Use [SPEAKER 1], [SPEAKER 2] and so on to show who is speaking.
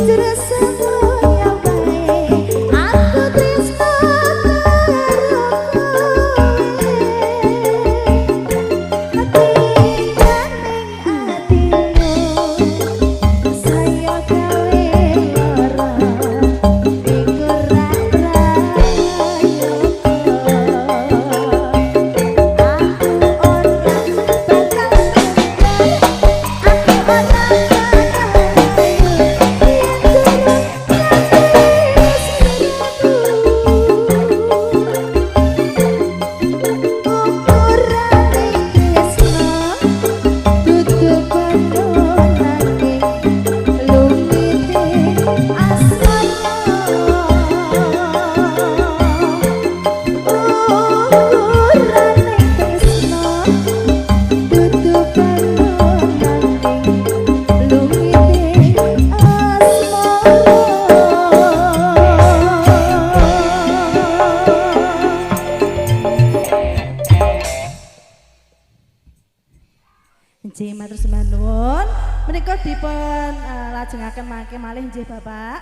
[SPEAKER 1] Jujur semono bae, aku tresno karo kowe. Tinggal ning atimu, saya gawe lara, iku ra prayoga. Aku ora bakal mendar, aku ora bakal rayu yen durung ngerti sliramu. Ukurane tresno dudu perlu nanging lumite asmara. Ukurane tresno dudu perlu nanging lumite asmara.
[SPEAKER 2] Nggih, matur sembah nuwun. Menika dipun lajengaken mangke malih nggih Bapak.